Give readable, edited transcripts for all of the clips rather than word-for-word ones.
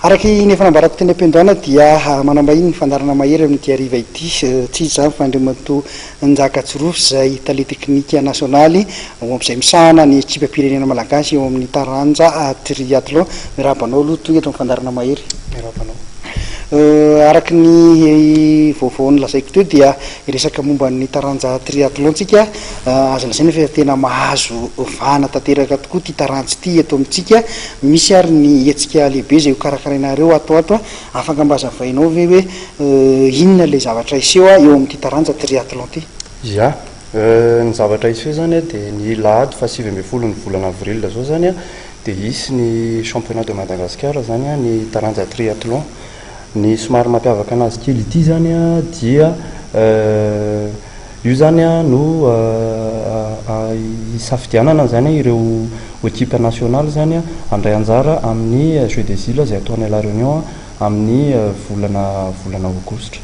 Araka ny efa nambarako teny am-piandohana dia manambahiny ny fandaharana Mahery amin'ity hariva ity. Tsy iza izany fa Andriamatoa Njaka Jirofo izay tale teknika nasionaly ao amin'izay misahana ny ekipam-pirenena malagasy eo amin'ny taranja triathlon. Miarahaba anao aloha tonga eto amin'ny fandaharana Mahery. Miarahaba anao. Araka ny vaovao nolazaiko teo dia hiresaka momba ny taranja triathlon tsika. Azo lazaina fa efa tena mahazo vahana tanteraka tokoa ity taranja ity eto amintsika. Misy ary ny hetsika lehibe izay hokarakarainareo ato ho ato. Afaka mba hazavainao ve hoe inona ilay zavatra hiseho eo amin'ity taranja triathlon ity? Ya. Ny zavatra hiseho izany dia ny lahady faha 19 ny volana avril izao izany dia hisy ny championnat de Madagascar izany ny taranja triathlon. Ny somary mampiavaka anazy kely ity izany dia io izany no hisafidianana izany ireo ekipa nasionaly izany handray anjara amin'ny Jeux des Iles izay atao any La Réunion amin'ny volana volana aogositra.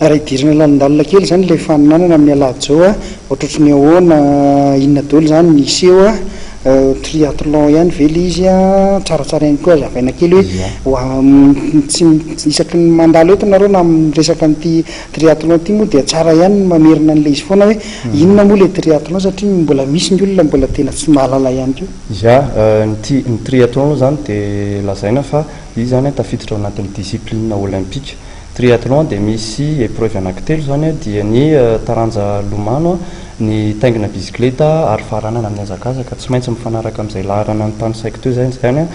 Raha hidirana lalindalina kely izany ilay faninanana amin'ny alahady izao a, ohatrohatry ny ahoana, inona daholo izany ny hiseho a, triathlon ihany ve ilay izy a, tsaratsara ihany koa hazavaina kely hoe ho tsy isaky ny mandalo eto nareo na miresaka an'ity triathlon ity moa dia tsara ihany ny mamerina an'ilay izy foana hoe inona moa ilay triathlon satria mbola misy ny olona mbola tena tsy mahalala ihany koa. Ya, ny ny triathlon aloha izany dia lazaina fa izy izany tafiditra ao anatin'ny discipline olympique. Triathlon dia misy épreuve anankitelo izany dia ny taranja lomano, ny taingina bisikileta ary faranana amin'ny hazakazaka. Tsy maintsy mifanaraka amin'izay laharana notanisaiko teo izay izany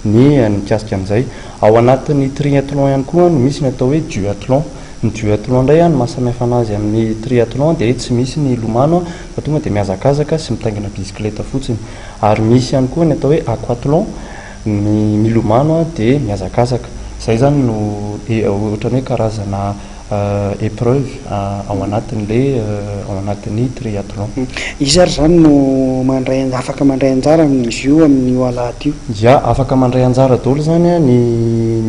ny mikasika an'izay. Ao anatin'ny triathlon ihany koa no misy ny atao hoe duathlon. Ny duathlon indray ny maha samihafa anazy amin'ny triathlon dia tsy misy ny lomano fa tonga dia mihazakazaka sy mitaingina bisikileta fotsiny. Ary misy ihany koa ny atao hoe aquathlon. Ny milomano dia mihazakazaka. Izay izany no ohatran'ny hoe karazana épreuve ao anatin'ilay ao anatin'ny triathlon. Iza ary izany no mandray afaka mandray anjara amin'izy io amin'io alahady io? Ya, afaka mandray anjara daholo izany ny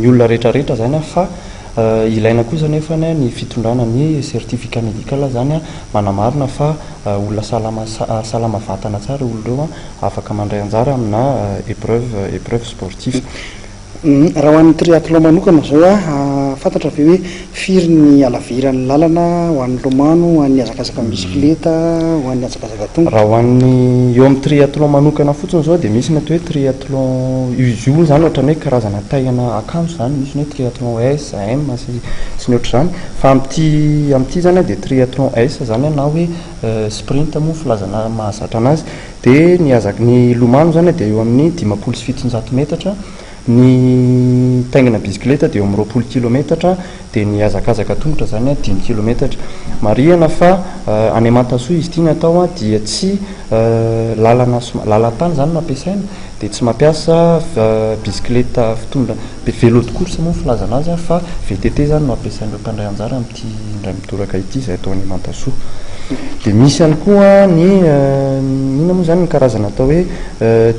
ny olona rehetrarehetra izany fa ilaina kosa anefa ny fitondrana ny certificat médical izany manamarina fa olona salama salama vatana tsara ireo olona ireo. Afaka mandray anjara amina épreuve épreuve sportif. Raha ho an'ny triathlon manokana izao a, fantatra ve hoe firy ny halaviran'ny lalana ho an'ny lomano, ho an'ny hazakazaka am-bisikileta, ho an'ny hazakazaka tongotra? Raha ho an'ny eo amin'ny triathlon manokana fotsiny izao dia misy ny atao hoe triathlon, izy io izany ohatran'ny hoe karazana taille-na akanjo izany, misy ny hoe triathlon S, M sy sy ny ohatr'izany, fa amin'ity amin'ity izany dia triathlon S izany na hoe sprint moa filazana mahazatra anazy. Dia ny haza- ny lomano izany dia eo amin'ny 750 metatra, ny taingina bisikileta dia eo amin'ny 20 kilometatra, dia ny hazakazaka tongotra izany 5 kilometatra. Marihana fa any Mantasoa izy ity ny atao dia tsy lalana soma- lalan-tany izany no ampiasaina, dia tsy mampiasa bisikileta fitondra, vélo de course moa ny filazana azy fa VTT izany no ampiasain'ireo mpandray anjara amin'ity indray mitoraka ity izay atao any Mantasoa. Dia misy ihany koa ny inona moa izany ny karazana atao hoe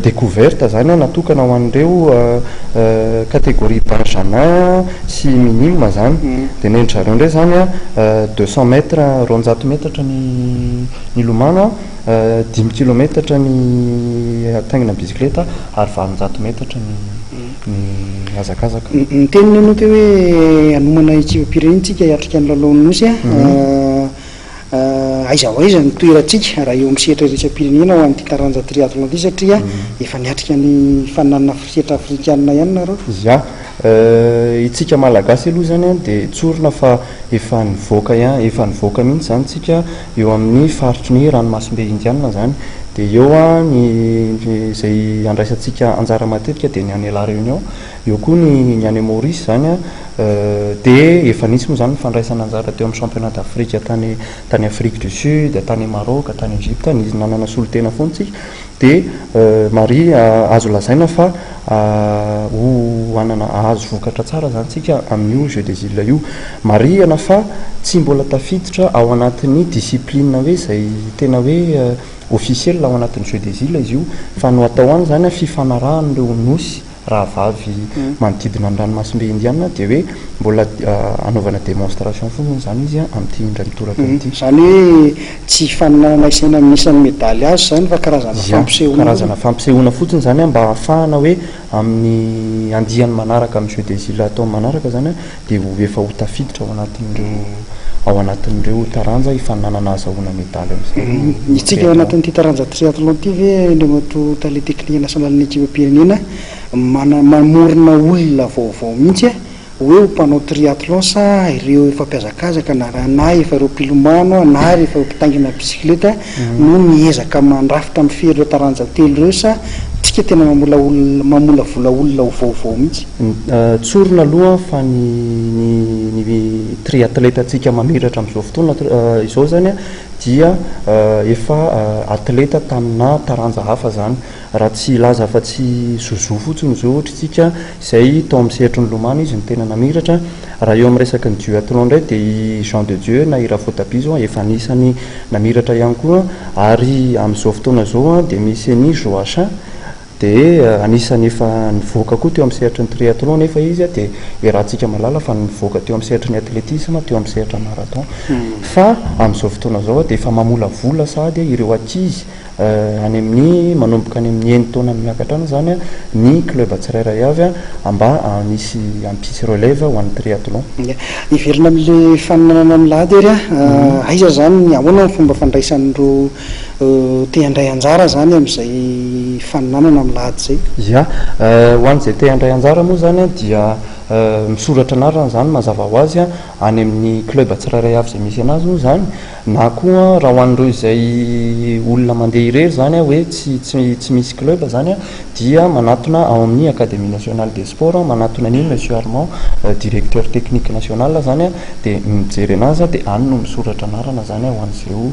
découverte izany natokana ho an'ireo catégorie benjamin sy minime izany. Dia ny an-dry zareo indray izany 200 mètres, 200 metatra ny ny lomano. 5 kilometatra ny taingina bisikileta ary 800 metatra ny ny hazakazaka. Niteny ianao teo hoe hanomana ekipam-pirenena isika hiatrika ny lalaon'ny Nosy a. Aiza ho aiza ny toerantsika raha eo amin'ny sehatra iraisam-pirenena ho an'ity taranja triathlon ity satria efa niatrika ny faninanana sehatra afrikanina ihany nareo? Ya, itsika Malagasy aloha izany dia tsorina fa efa nivoaka ihany, efa nivoaka mihitsy izany tsika Eo amin'ny faritry ny ranomasimbe Indianina izany dia eo ny izay andraisantsika anjara matetika dia ny any La Réunion, eo koa ny ny any Maurice izany dia efa nisy moa izany ny fandraisana anjara teo amin'ny championnat d'Afrique tany tany Afrique du Sud, tany Maroc, tany Egypte, nisy nanana solontena foana isika. Dia Maria, azo lazaina fa ho hanana hahazo vokatra tsara izany isika amin'io Jeux des Îles io. Marihana fa tsy mbola tafiditra ao anatin'ny discipline hoe izay tena hoe officiel ao anatin'ny Jeux des Îles izy io, fa no atao any izany fifanarahan'ireo nosy. rahavavy manodidina ny ranomasimbe Indiana dia hoe mbola hanaovana démonstration fotsiny izany izy amin'ity indray mitoraka ity. Izany hoe tsy hifaninanana isaina amin'ny isan'ny medaly azo izany fa karazana fampisehoana. Karazana fampisehoana fotsiny izany mba hahafahana hoe amin'ny andiany manaraka amin'ny Jeux des Îles atao manaraka izany dia ho efa ho tafiditra ao anatin'ireo ao anatin'ireo taranja hifaninanana hahazahoana medaly amin'izay. Isika ao anatin'ity taranja triathlon ity ve Andriamatoa Tale Teknika Nasionalin'ny Ekipam-pirenena mana mamorona olona vaovao mihitsy hoe ho mpanao triathlon sa ireo efa mpihazakazaka na na efa ireo mpilomano na efa ireo mpitaingina bisikileta no miezaka mandrafitra mifehy ireo taranja telo ireo sa tsika tena mamola olona mamolavola olona ho vaovao mihitsy? Tsorina aloha fa ny ny ny triathlète-ntsika mamiratra amin'izao fotoana izao izany dia efa atleta tamina taranja hafa izany. Raha tsy hilaza afa-tsy Zozo fotsiny izao ohatra isika, izay tao amin'ny sehatry ny lomano izy no tena namiratra. Raha eo amin'ny resaky ny duathlon indray dia i Jean de Dieu na i Ravoataby izao efa anisan'ny namiratra ihany koa ary amin'izao fotoana izao dia misy an'i Joachin dia anisan'ny efa nivoaka koa teo amin'ny sehatry ny triathlon nefa izy dia iarahantsika mahalala fa nivoaka teo amin'ny sehatry ny athlétisme, teo amin'ny sehatra marathon. Fa amin'izao fotoana izao dia efa mamolavola sahady ireo ankizy Any amin'ny manomboka any amin'ny enin-taona miakatra any izany ny club tsirairay avy mba hanisy hampisy relève ho an'ny triathlon. Hiverina amin'ilay faninanana amin'ny lahady ary aho, aiza izany, ahoana ny fomba fandraisan'ireo te handray anjara izany amin'izay faninanana amin'ny lahady izay? Ya, ho an'izay te handray anjara moa izany dia misoratra anarana izany mazava ho azy any amin'ny club tsirairay avy izay misy anazy moa izany. Na koa raha ho an'ireo izay olona mandeha irery izany hoe tsy tsy tsy misy club izany dia manatona ao amin'ny Académie nationale des sports, manatona an'io Monsieur Armand directeur technique national izany dia mijery anazy dia any no misoratra anarana izany ho an'izeo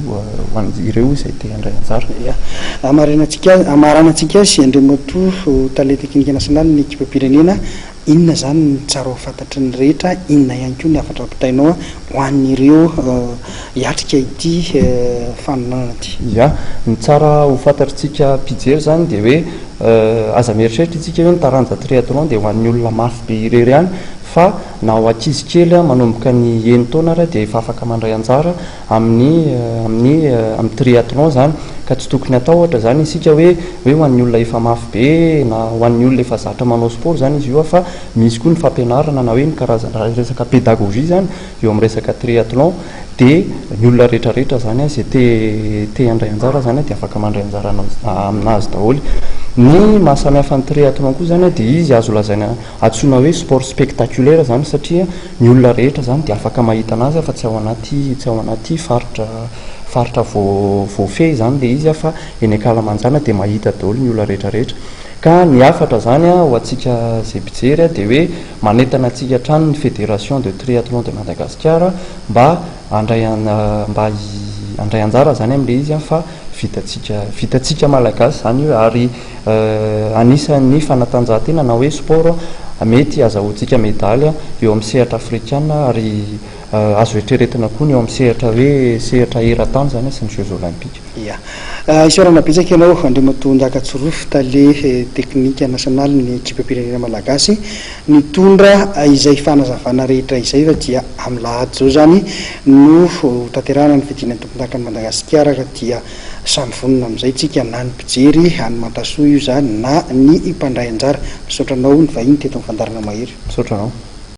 ho an'ireo izay te handray anjara. Ya. Hamarinantsika hamaranantsika azy Andriamatoa Tale Teknika Nasionalin'ny Ekipam-pirenena Inona izany no tsara ho fantatry ny rehetra? Inona ihany koa ny hafatra ampitainao ho an'ireo hiatrika ity fanomanana ity? Ya, ny tsara ho fantatr'tsika mpijery izany dia hoe aza mieritreritra isika hoe ny taranja triathlon dia ho an'ny olona mafy be irery ihany fa na ho ankizy kely manomboka ny enin-taona ary dia efa afaka mandray anjara amin'ny amin'ny amin'ny triathlon izany ka tsy tokony hatahotra izany isika hoe hoe ho an'ny olona efa mafy be na ho an'ny olona efa zatra manao sport izany izy io fa misy koa ny fampianarana na hoe ny karazana resaka pédagogie izany eo amin'ny resaka triathlon dia ny olona rehetra rehetra izany izay te te handray anjara izany dia afaka mandray anjara aminazy daholo. Ny mahasamihafa ny triathlon koa izany dia izy azo lazaina antsoina hoe sport spectaculaire izany satria ny olona rehetra izany dia afaka mahita anazy fa tsy ao anaty tsy ao anaty faritra faritra voafehy izany ilay izy fa eny ankalamanjana dia mahita daholo ny olona rehetra rehetra. Ka ny hafatra izany ho antsika izay mpijery dia hoe manentana antsika hatrany ny Fédération de Triathlon de Madagascar mba handray mba handray anjara izany amin'ilay izy fa vitantsika vitantsika Malagasy izany io ary Anisan'ny fanatanjahantena na hoe sport mety azahoantsika medaly eo amin'ny sehatra afrikana ary azo eritreretina koa ny eo amin'ny sehatra hoe sehatra eran-tany izany sy ny Jeux Olympiques. Ia. Isaorana betsaka ianao Andriamatoa Njaka Tsorofo, Tale teknika nasionalin'ny ekipam-pirenena malagasy nitondra izay fanazavana rehetra izay fa dia amin'ny lahady izao izany no hotanterahana ny fiadiana ny tompondakan'i Madagasikara ka dia Samy vonona amin'izay tsika na ny mpijery any Mantasoa io izany na ny mpandray anjara. Misaotra anao nivahiny teto amin'ny fandaharana Mahery. Misaotra anao.